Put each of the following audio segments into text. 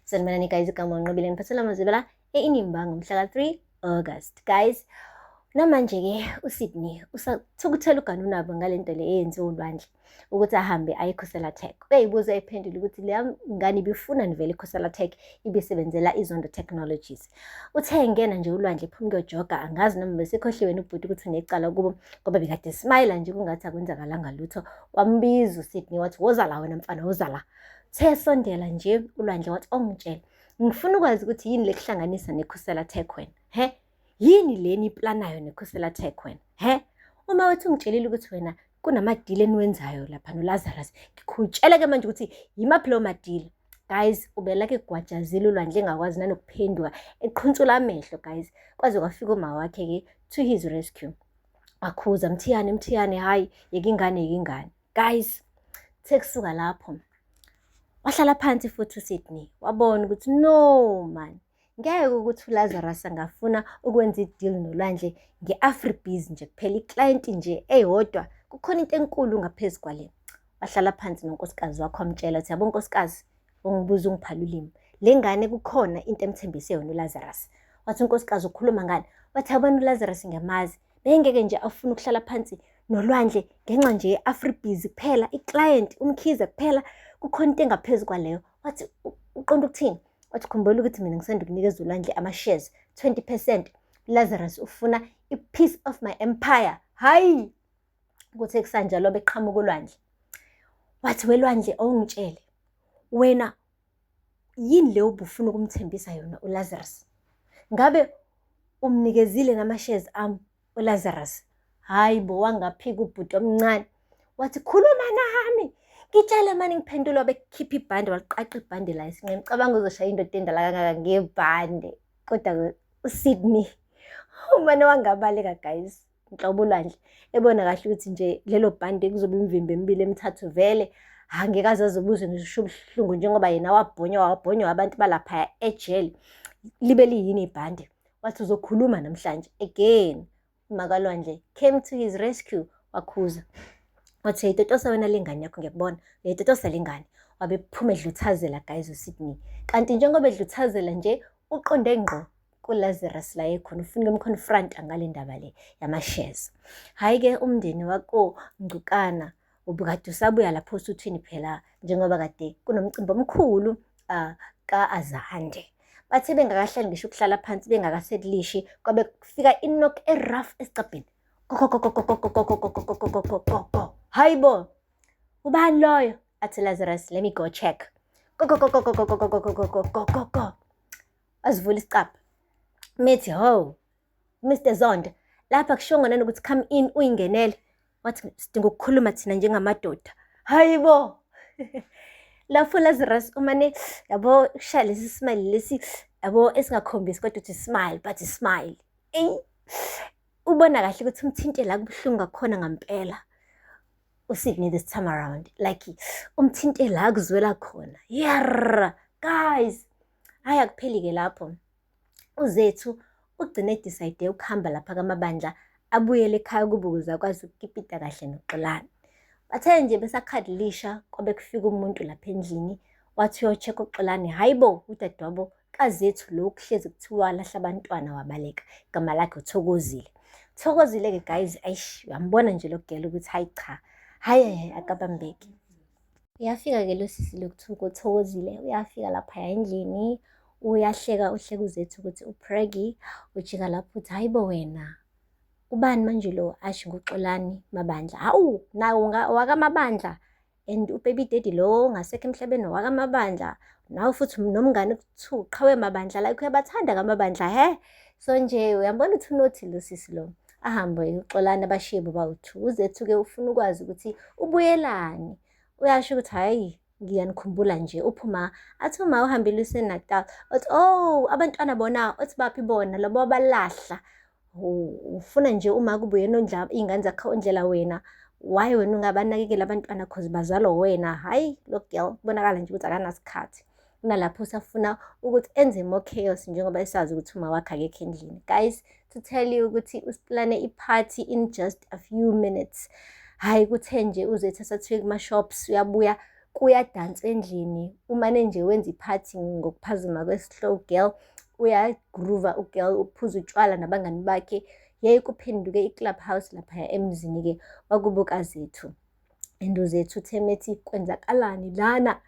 Sanibonani guys, igama uNqobile, ngiphathela amazwibela e-Inimba ngomhla ka-3 August. Guys, namanje-ke uSydney usathukuthela uganunabo ngale nto le eyenziwe uLwandle ukuthi ahambe aye eKhosela Tech. Uyayibuza ephendula ukuthi leya ngane ibifuna nivele eKhosela Tech, ibisebenzela iZondo Technologies. Uthe engena nje uLwandle ephuma kuyojoga, angazi noma besekhohliwe yena ubhuti ukuthi unecala kubo ngoba bekade smile nje kungathi akwenzakalanga lutho. Wambiza uSydney wathi, woza la wena mfana, woza la. Uthe esondela nje uLwandle wathi, ongitshele, ngifuna ukwazi ukuthi yini lekuhlanganisa neKhosela Tech wena, he? Yini leni iplanayo neKhosela Tech wena, he? Uma wethi ungitshelile ukuthi wena kunamadili eniwenzayo lapha noLazarus, ngikhutshele-ke manje ukuthi yimaphi lawo madili. Guys, ubelake egwajazile uLwandle engakwazi nanokuphenduka, eqhunsula amehlo guys. Kwaze kwafika uma wakhe-ke to his rescue. Wakhuza, Mthiyane, Mthiyane, hhayi, yeka ingane, yeka ingane. Guys, kuthe kusuka lapho wahlala phansi futhi uSydney wabona ukuthi no man, ngeke ukuthi uLazarus angafuna ukwenza i-deal noLwandle nge-Afribiz nje kuphela, i-client nje eyodwa, kukhona into enkulu ngaphezu kwale. Wahlala phansi nonkosikazi wakhe wamtshela ukuthi, yabo nkosikazi, ungibuza ungiphala ulimi, le ngane kukhona into emthembise yona uLazarus. Wathi unkosikazi, ukhuluma ngani? Wathi, yabona uLazarus ngiyamazi, bengeke nje afune ukuhlala phansi noLwandle ngenxa nje ye-Afribiz kuphela, i-client uMkhize kuphela, kukhona into engaphezu kwaleyo. Wathi, uqonda ukuthini? Wathi, khumbula ukuthi mina ngisanda ukunikeza uLwandle ama-shares 20%, Lazarus ufuna i-piece of my empire. Hayi, kuthe kusanjalo beqhamuka uLwandle. Wathi, welwandle, awungitshele wena, yini le ubufuna ukumthembisa yona uLazarus? Ngabe umnikezile nama-shares ami uLazarus? Hayi bo, wangaphika ubhuti omncane. Wathi, khuluma nami, ngitshele mani ngiphendula. Bekhipha ibhande, waliqaqa ibhande la esinqeni. Cabanga uzoshaya indoda endala kangaka ngebhande. Kodwa uSydney umane wangabaleka guys, nhlobo uLwandle ebona kahle ukuthi nje lelo bhande kuzobe imivimbo emibili emithathu vele angeke aze azobuze ngisho ubuhlungu njengoba yena wabhonywa wabhonywa abantu balaphaya ejele libe liyini ibhande. Wathi uzokhuluma namhlanje again. UmakaLwandle came to his rescue, wakhuza wathi, uyayitotosa wena le ngane yakho, ngiyakubona uyayitotosa le ngane. Wabe phuma edluthazela guys uSydney, kanti njengoba edluthazela nje uqonde ngqo kuLazarus la ekhona, ufuna ukumconfronta ngale ndaba le yama-shares. Hhayi-ke, umndeni wako Ngcukana ubukade usabuya lapho osuthwini phela njengoba kade kunomcimbi omkhulu ka-Azande. Bathe bengakahlali ngisho ukuhlala phansi bengakasetlishi, kwabe kufika i-knock e-rough esicabheni. Kokokokokokokokokokokokokokoko. Hayi bo, ubani loyo? Athi Lazarus, let me go check. Kokokokokokokokokokokokoko. Asivula isicabha. Methi, ho, Mr Zondo, lapha kushongo nanokuthi come in uyingenele. Wathi, sidinga ukukhuluma thina njengamadoda. Hayi bo. Lapho Lazarus umane yabo ushaya lesi smile lesi yabo esingakhombisi kodwa uthi smile but smile. Eyi, ubona kahle ukuthi umthinte la kubuhlungu ngakhona ngampela. uSydney this time around like umthinte la kuzwela khona. Yerr guys, hayi akupheli-ke lapho. UZethu ugcine decide ukuhamba lapha kaMabandla abuyele ekhaya kubo ukuze akwazi ukukipita kahle noXolani. Bathe nje besakhadilisha kwabe kufika umuntu lapha endlini, wathi uyo-check uXolani. Hayi bo, udadewabo kaZethu lo kuhlezi kuthiwa lahla abantwana wabaleka, igama lakhe uThokozile. Thokozile-ke guys, eish, uyambona nje lo girl ukuthi hayi cha, hayi hayi akabambeki. Uyafika-ke lo sisi lo kuthiwa uThokozile, uyafika laphaya endlini, uyahleka, uhleka uZethu ukuthi upregi, ujika lapho uthi, hayi bo wena, ubani manje lo? Asho, nguXolani Mabandla. Hawu, nawe wakaMabandla, and ubaby daddy lo ngasekho emhlabeni wakaMabandla, nawe futhi nomngane kuthiwa uQhawe Mabandla, like uyabathanda kaMabandla he. So nje uyambona ukuthi unothi lo sisi lo. Ahambe uXolani abashiye bobawu-two. UZethu-ke ufuna ukwazi ukuthi ubuyelani. Uyasho ukuthi hhayi, ngiyanikhumbula nje. Uphuma athi uma uhambile useNatal, uthi oh abantwana bona, uthi baphi bona labo abalahla. Ufuna nje uma kubuye nondla iy'ngane zakho ondlela wena, why wena ungabanakekela abantwana cause bazalwa wena? Hhayi, lo girl kubonakala nje ukuthi akanasikhathi. Kunalapho usafuna ukuthi enze more chaos njengoba esazi ukuthi uma wakhe akekho endlini. Guys, to tell you ukuthi usiplane i-party in just a few minutes. Hhayi, kuthe nje uZethu esathiwe kuma-shops uyabuya. Kuyadansa endlini, umane nje wenza iphathi ngokuphazima kwe-slow girl, uya-groove-a u-girl, uphuza utshwala nabangani bakhe. Yeyi, kuphenduke i-club house laphaya emzini-ke wakubo kaZethu. And uZethu uthe methi, "Kwenzakalani lana?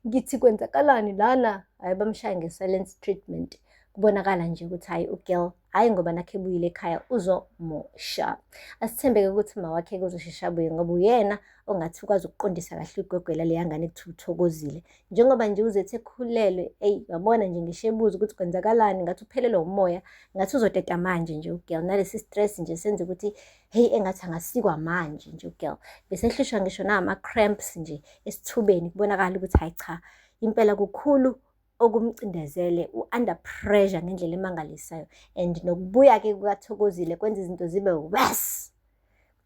Ngithi kwenzakalani lana?" Hhayi, bamshaya nge-silence treatment. Kubonakala nje ukuthi hhayi, u-girl, hhayi, ngoba nakho ebuyile ekhaya uzomosha. Asithembe-ke ukuthi uma wakhe-ke uzosheshe abuye, ngoba uyena ongathi ukwazi ukuqondisa kahle igwegwe laleya ngane ekuthiwa uThokozile. Njengoba nje uZethu ekhulelwe, eyi, uyabona nje ngisho ebuza ukuthi kwenzakalani, ngathi uphelelwe umoya, ngathi uzoteta manje nje u-girl. Nalesi stress nje senza ukuthi hey, engathi angasikwa manje nje u-girl. Bese ehlushwa ngisho nama-cramps nje esithubeni, kubonakala ukuthi hhayi cha, impela kukhulu okumcindezele, u-under pressure ngendlela emangalisayo. And nokubuya-ke kukaThokozile kwenza izinto zibe worse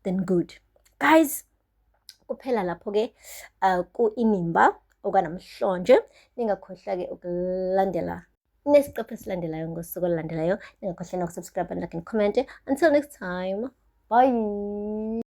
than good. Guys, kuphela lapho-ke ku-Inimba okwanamhlanje. Ningakhohlwa-ke ukulandela nesiqephu esilandelayo ngosuku olulandelayo. Ningakhohlwa noku-subscribe and like and comment. Until next time, bye.